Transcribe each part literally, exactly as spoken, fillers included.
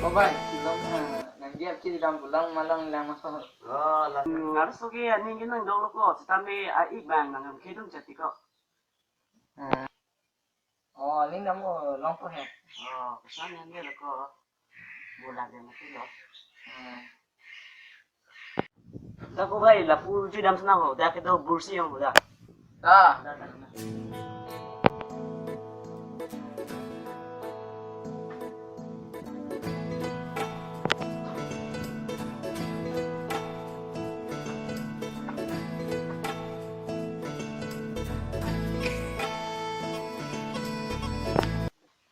Bai, long, eh, nang dia ki dam pulang malang lang masuk. Oh, lah. Ngarso ke ani ke nang dong lo ko, sitame a-ik bang nang kedun jati ko. Eh. Oh, ning dam ko long ko he. Oh, kesan yang dia lo ko. Bola dia mati lo. Hmm. Dak ko bhai, lapu ju dam sana ho, dak kedo bursi yang ho dak. Ta.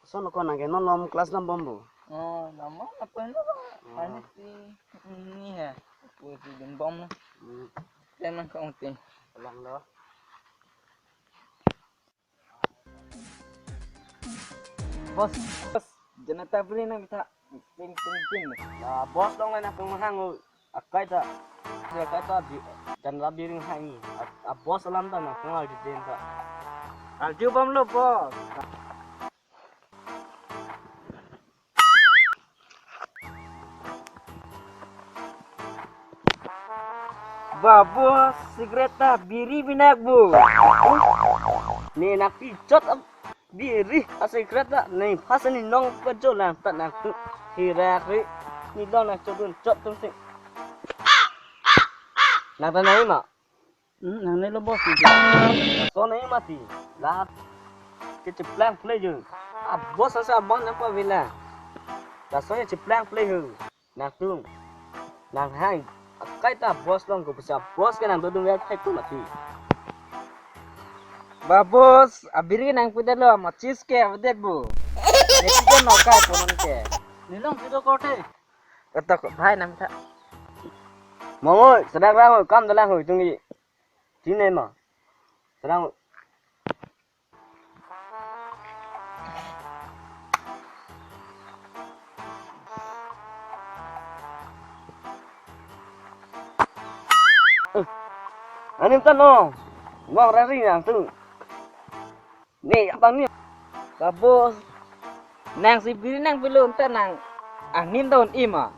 Koson ko nang ke non lom class lom bom bo. Oh, lom bom, apa ini? Oh. Ini si, ini ya. Apa si dun bom? Hmm. Dia nang kong ti. Lang lo. Boss, boss, janata beri nang kita. Ping, ping, ping. Ya, boss dong na kung hang. Akai ta, akai ta di, janata beri hang. A, a boss alam ta na kung al di den ta. Arju bom lo, boss. Ba boss, cigarette ta biri binak bo. Ne nangpi chot am biri a cigarette ta ne phas ne nong pajo lang ta nang tu hirak ri ne long nang chodun chot tum sing. Nang ta nang ima. Hmm, nang ne lo boss ni. So nang ima ti. La ke cheplang play jo. A boss asa bang nang pa vila. Laso ne cheplang play ho. Nangtum. Nang hai. Akai ta boss long ko bisa boss ke nang dodung ya thek tu mati. Ba boss, abiri nang pudar lo, machis ke avedet bo. Neti ko no kai konon ke. Ne long kedo korte. Kata ko bhai nang ta. Mongoi, sedang rang kam dalang ho itung i. Sini ma. Sedang. Eh, anim ta no. Ngong rari nang tu. Ni abang ni. Ba boss. Nang si biri nang belum ta nang. Angin daun ima.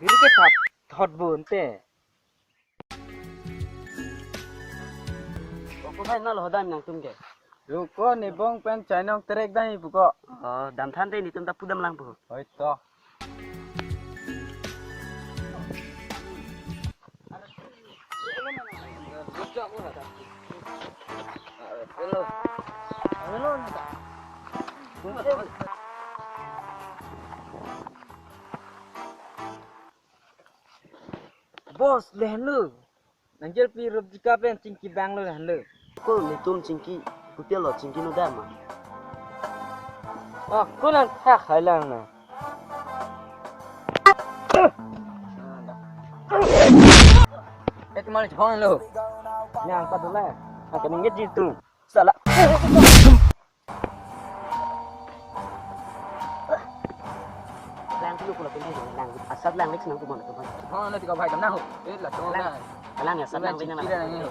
Biri ke thot thot bun te. Ko bhai na lo hodam nangtum ke. Ruko ne bong pen chainong terek dam ipu ko. Oh, dam than te netum ta pudam lang pu. Hoi to. Boss, le henlo. Nang jel pi rup jika pen chingki bang lo le henlo. Ko netum chingki, hotel lo chingki no dam ma. Oh, ko nang thak hai lang na. Eh, kemana chong lo? Nang pa dole. Nang keningit jitu. Sala. Lang dulu kalau pindah lang. Asal lang lek senang kumon tuh. Oh, nanti kau baik kenal. Eh, lah tuh. Lang. Lang ya, asal lang. Lang, lang.